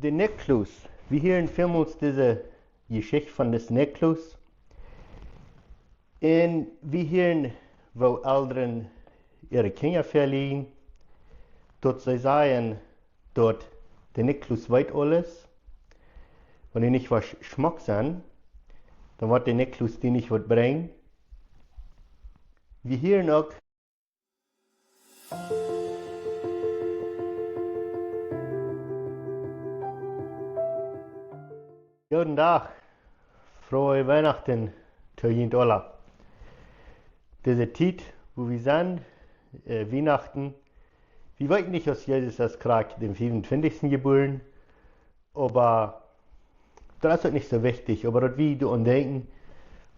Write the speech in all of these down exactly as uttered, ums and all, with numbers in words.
De Nikolaus. Wie hieren välmols dise Jeschicht von dän Nikolaus. Un wie hieren, woo Elren äare Kjinja veleiden, daut see sajen, daut de Nikolaus weet aules. Wan dee nich waut schmock sent, dan woat de Nikolaus die nich waut brinjen. Wie hieren uk Gooden Dach, frooe Weihnachten to junt aula. Dise Tiet, wua wie sent, äh, Weihnachten, wie weeten nich, aus Jesus es krakjt dän fiefuntwintichsten jebuaren, oba daut es uk nich soo wichtich, oba daut wie doaraun denkjen,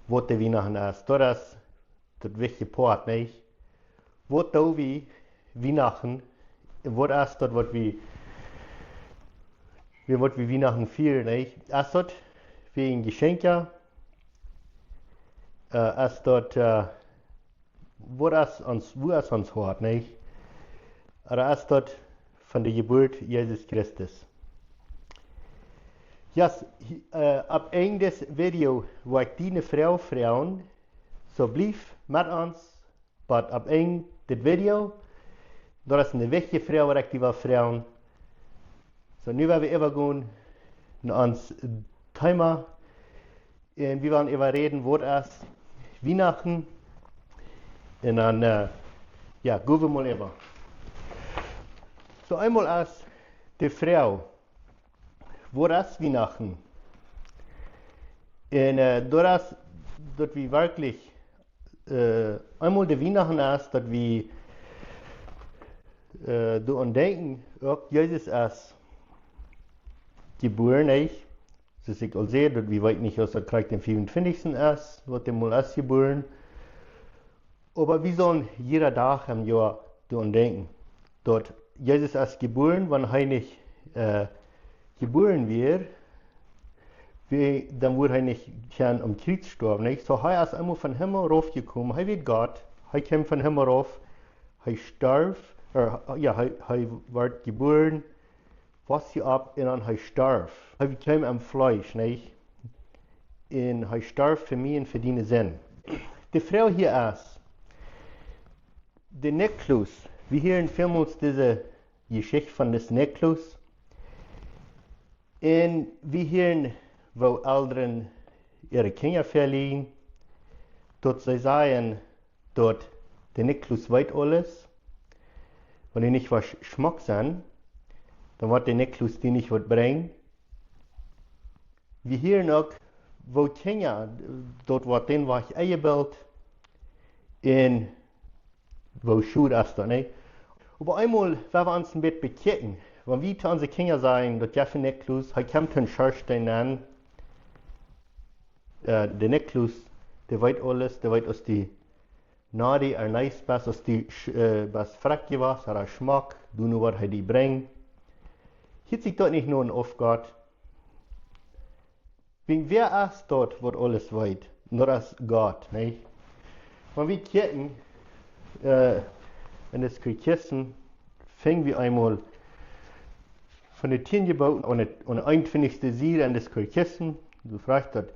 waut de Weihnachten es. Daut es daut wichtje Poat, nich? Waut doo wie Weihnachten? Waut es daut, waut wie, wie, waut wie Weihnachten fieren, nich? Es daut wäajen Jeschenkja? Äh, es daut, äh, waut es ons, wua es ons Hoat, nich? Ooda es daut von de Jeburt Jesus Christus? Yes, äh, opp Enj dit Video woa ekj die ne Froag froagen. Soo bliew met ons, bat opp Enj dit Video. Daut es ne wichtje Froag, waut ekj die well froagen. Soo, nu woa wie äwagonen no ons Thema. Un wie woaren äwa räden, waut es Weihnachten. Un dan, äh, jo, go wie mol äwa. Soo, eemol es de Froag, waut es Weihnachten? Un, äh, daut es, daut wie werkjlich, äh, eemol de Weihnachten es, daut wie, äh, doaraun denkjen, uk Jesus es jebuaren, nich? Soo aus ekj aul säd, daut wie weeten nich, aus daut krakjt dän fiefuntwintichsten es, waut hee mol es jebuaren. Oba wie sellen jieda Dach em Joa doaraun denkjen, daut Jesus es jebuaren, wan hee nich, äh, jebuaren wia, wie, dan wudd hee nich kjennen aum Kjriez stoawen, nich? Soo, hee es eemol vom Himmel raufjekomen, hee wia Gott, hee kjeem vom Himmel rauf, hee storf, äh, jo, hee, hee wort jebuaren, wort hia opp un dan hee storf. Hee kjeem em Fleesch, nich? Un hee storf fa mie un fa diene Sind. De Froag hia es, de Nikolaus, wie hieren välmols dise Jeschicht von dän Nikolaus. Un wie hieren, woo Elren äare Kjinja veleiden, daut see sajen, daut de Nikolaus weet aules. Wan dee nich waut schmock sent, dan woat de Nikolaus die nich waut brinjen. Wie hieren uk, woo Kjinja, daut woat dän Wajch enjebilt. Un woo schod es daut, nä? Oba eemol, wan wie ons een bät bekjikjen, wan wie to onse Kjinja sajen, daut jeft een Nikolaus, hee kjemt to een Schorsch nenn, äh, de Nikolaus, dee weet aules, dee weet, aus du naughty or nice best, aus du sch-, äh, best frakj jewast, ooda schmock, du nu, waut hee die brinjt. Hieet sikj daut nich no een Aufgott? Wäa, wäa es daut, waut aules weet? Daut es Gott, nich? Wan wie kjikjen, äh, en dän Katechismus, finj wie eemol von de tieen Jeboten aun de, aun de eenuntwintichste Sied en dän Katechismus, doa frajcht daut,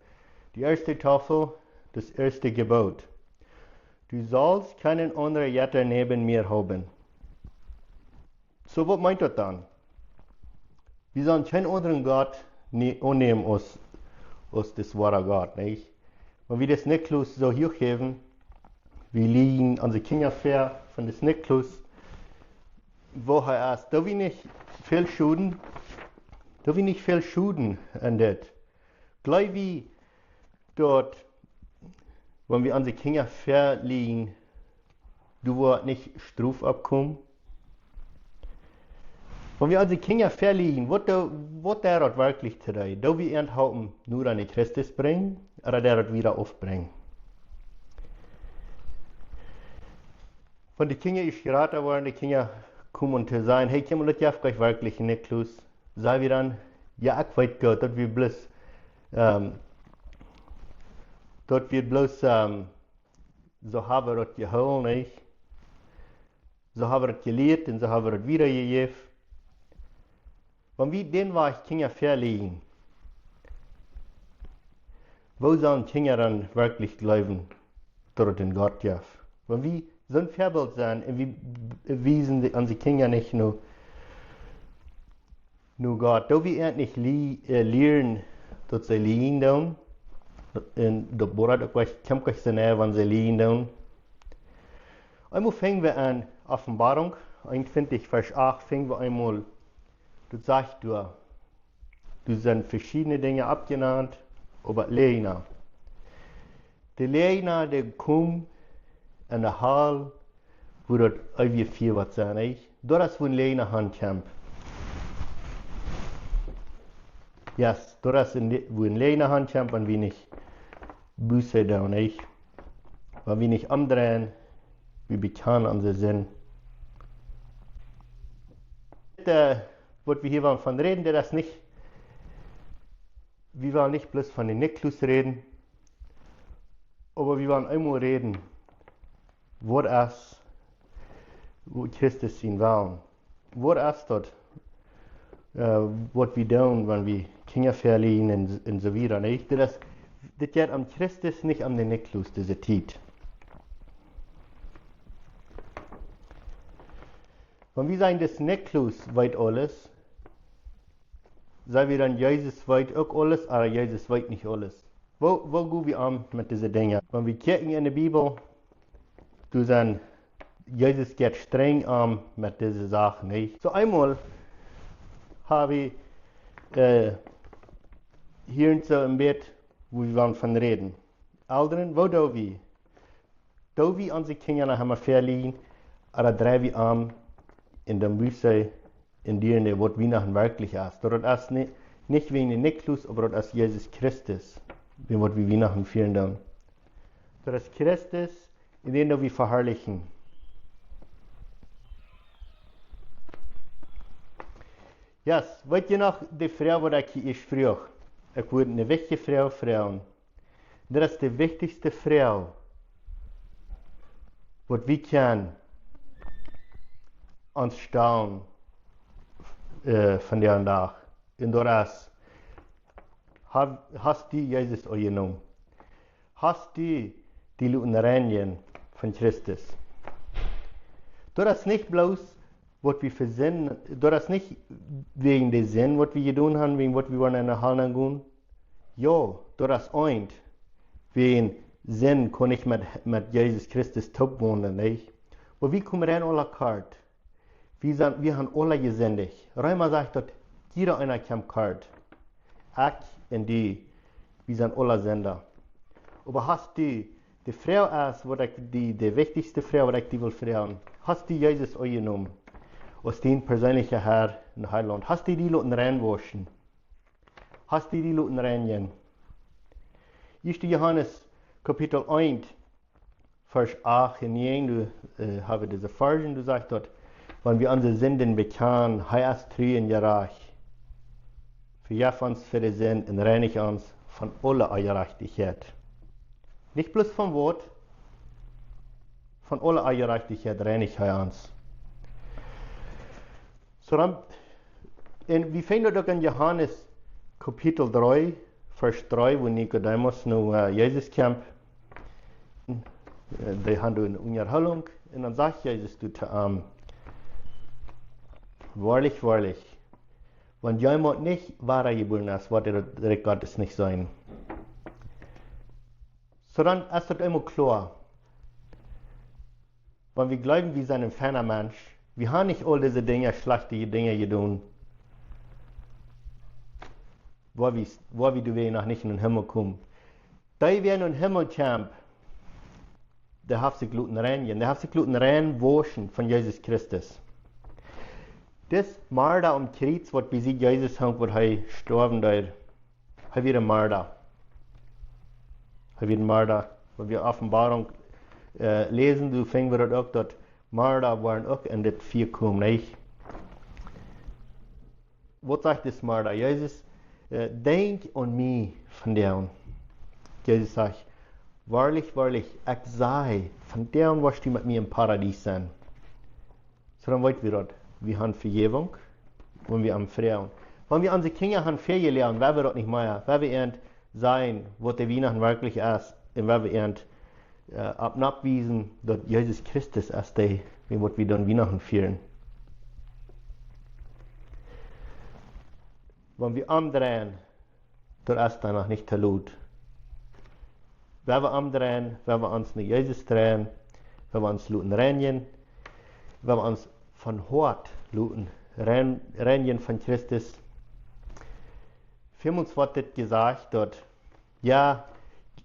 de ieeschte Tofel, daut ieeschte Jebot. Du sast kjeene aundre Jetta näben mie haben. Soo, waut meent daut dan? Wie sellen kjeen aundren Gott nie aunnämen aus, aus dän woaren Gott, nich? Wan wie dän Nikolaus soo hia jäwen, wie lieejen onse Kjinja väa von dän Nikolaus, woo hee es, doo wie nich väl Schoden, doo wie nich väl Schoden aun dit. Jleew wie daut, wan wie onse Kjinja väa lieejen, doa woat nich Strof oppkomen? Wan wie onse Kjinja väa lieejen, waut doo-, waut deit daut werkjlich to dee? Doo wie an halpen, nu aun Christus brinjen, ooda deit daut wieda aufbrinjen? Wan de Kjinja ieescht jrata woaren, de Kjinja komen to sajen: "Hey, kjikj mol, daut jeft nich werkjlich een Nikolaus." Saj wie dan: "Jo, ekj weet goot, daut wia bloos, ähm, daut wia bloos, ähm, soo hab wie daut jehoolen, nich? Soo hab wie daut jelieet un soo hab wie daut wiedajejäft." Wan wie dän Wajch Kjinja väaleiden, woo sellen Kjinja dan werkjlich jleewen, daut et een Gott jeft? Wan wie soon Väabilt sent un wie wiesen onse Kjinja nich no, no Gott, doo wie an nich lie-, äh, lieren, daut see liejen doonen, un daut boat uk nich, kjemt nich soo näa, wan see liejen doonen. Eemol finj wie en Openboarunk eenuntwintich, Varsch acht, finj wie eemol, daut sajcht doa, doa sent veschiedne Dinja oppjenant, oba Läajna. De Läajna, dee komen en de Hal, wua daut eewje Fia woat sennen, nich? Daut es, wua een Läajna han kjemt. Yes, daut es, wua een Läajna han kjemt, wan wie nich Buße doonen, nich? Wan wie nich omdreien, wie bekjanen onse Sind. Dit, äh, waut wie hia wellen von räden, daut es nich, wie wellen nich bloos von de Niklus räden, oba wie wellen eemol räden, waut es, waut Christus sien Wellen? Waut es daut, äh, waut wie doonen, wan wie Kjinja väaleiden un, un soo wieda, nich? Daut es, dit jeit om Christus, nich om de Niklus, dise Tiet. Wan wie sajen, daut Niklus weet aules, saj wie dan, Jesus weet uk aules, oba Jesus weet nich aules? Woo, woo go wie om met dise Dinja? Wan wie kjikjen en de Bibel, doa sent, Jesus jeit strenj om met dise Sachen, nich? Soo eemol hab wie, äh, hia soo een bät, wua wie wellen von räden. Elren, woo doo wie? Doo wie onse Kjinja noch emma väaleiden, oba drei wie om un dan wie see en dee, waut wie noch werkjlich es? Daut es ni-, nich wäajen de Niklus, oba daut es Jesus Christus, wäajen waut wie Wienachten fieren doonen. Daut es Christus, un dän doo wie veharlichen. Yes, weet jie noch de Froag, waut ekj hia ieescht fruach? Ekj wull eene wichtje Froag froagen. Daut es de wichtichste Froag, waut wie kjennen ons stalen, äh, vondoag dän Dach. Un daut es, ha-, hast du Jesus aunjenomen? Hast du die loten reinjen von Christus? Daut es nich bloos, waut wie fa Sind, daut es nich wäajen de Sind, waut wie jedonen haben, wäajen waut wie woaren en de Hal gonen. Jo, daut es eent. Wäajen Sind kaun nich met, met Jesus Christus toop wonen, nich? Oba wie komen rein aula kort. Wie sent, wie haben aula jesindicht. Reema sajcht daut, jieda eena kjemt kort. Ekj un du, wie sent aula Sinda. Oba hast du, de Froag es, waut ekj die, de wichtichste Froag, waut ekj die well froagen. Hast du Jesus aunjenomen aus dien perseenlicha Herr un Heilaunt? Hast du die loten reinwauschen? Hast du die loten reinjen? Ieeschte Johanes Kapitel eent, Varsch acht un näajen, doa, äh, hab wie dise Varsch, doa sajcht daut, wan wie onse Sinden bekjanen, hee es tru un jerajcht, vejeft ons fa de Sind un reinigt ons von aule Onjerajchtichkjeit. Nich bloos von Wuat, von aule Onjerajchtichkjeit reinigt hee ons. Soo dan, un wie finjen daut uk en Johanes Kapitel dree, Varsch dree, wua Nikodemus no, äh, Jesus kjemt. Äh, dee haben eene Unjahoolunk un dan sajcht Jesus doa to am: Woarlich, woarlich, wan jemaunt nich wada jebuaren es, woat hee daut Rikj Gottes nich seenen. Soo dan es daut eemol kloa. Wan wie jleewen, wie sent een feina Mensch, wie haben nich aul dise Dinja, schlajchte Dinja jedonen, woa wie, woa wie doawäajen noch nich en dän Himmel komen. Dee, wäa en dän Himmel kjemt, dee haft sikj loten reinjen, dee haft sikj loten reinwauschen von Jesus Christus. Dis Marda aum Kjriez, waut bie sikj Jesus hunk, waut hee stoawen deed, hee wia een Marda. Hee wia een Marda. Wan wie Openboarunk, äh, läsen, doa finjen wie daut uk, daut Marda woaren uk en dit Fia komen, nich? Waut sajcht dis Marda? Jesus, äh, denkj aun mie vondoag. Jesus sajcht: Woarlich, woarlich, ekj saj, vondoag woascht du met mie em Paradies sennen. Soo dan weet wie daut. Wie haben Vejäwunk, wan wie am froagen. Wan wie onse Kjinja han väajelieet, woa wie daut nich mea, woa wie an sajen, waut de Wienachten werkjlich es, un woa wie an äh, opp nopp wiesen, daut Jesus Christus es dee, wäajen waut wie dan Wienachten fieren. Wan wie omdreien, daut es dan noch nich too lot. Woa wie omdreien, woa wie ons no Jesus dreien, woa wie ons loten reinjen, woa wie ons von Hoat loten rein-, reinjen von Christus. Välmols woat dit jesajcht, daut, jo,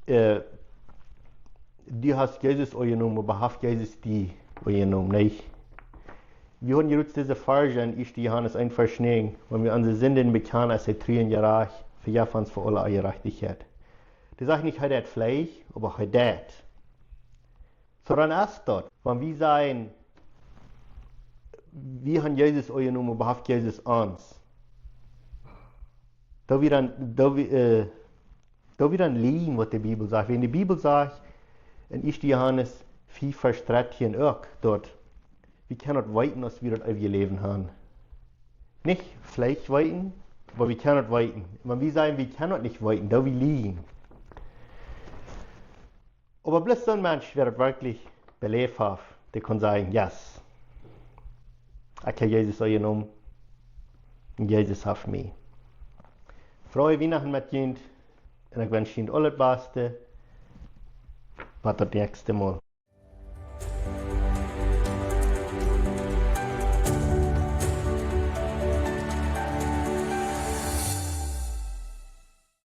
äh, du hast Jesus aunjenomen, oba haft Jesus die aunjenomen, nich? Wie haben jrod dise Varsch en ieeschte Johanes eent Varsch näajen, wan wie onse Sinden bekjanen, es hee tru un jerajcht, vejeft ons fa aule Onjerajchtichkjeit. Dee sajcht nich, hee deit veleicht, oba hee deit. Soo dan es daut, wan wie sajen, wie haben Jesus aunjenomen, oba haft Jesus ons. Daut wie dan, daut wie, äh, daut wie dan lieejen, waut de Bibel sajcht. Wan de Bibel sajcht, en ieeschte Johanes fief Varsch dartieen uk, daut wie kjennen daut weeten, aus wie daut eewje Läwen haben. Nich veleicht weeten, oba wie kjennen daut weeten. Wan wie sajen, wie kjennen daut nich weeten, daut wie lieejen. Oba bloos soon Mensch, wäa daut werkjlich beläft haft, dee kaun sajen, yes, ekj hab Jesus aunjenomen, un Jesus haft mie. Frohe Wienachten met junt, un ekj wensch junt aules Baste. Bat daut näakjste Mol.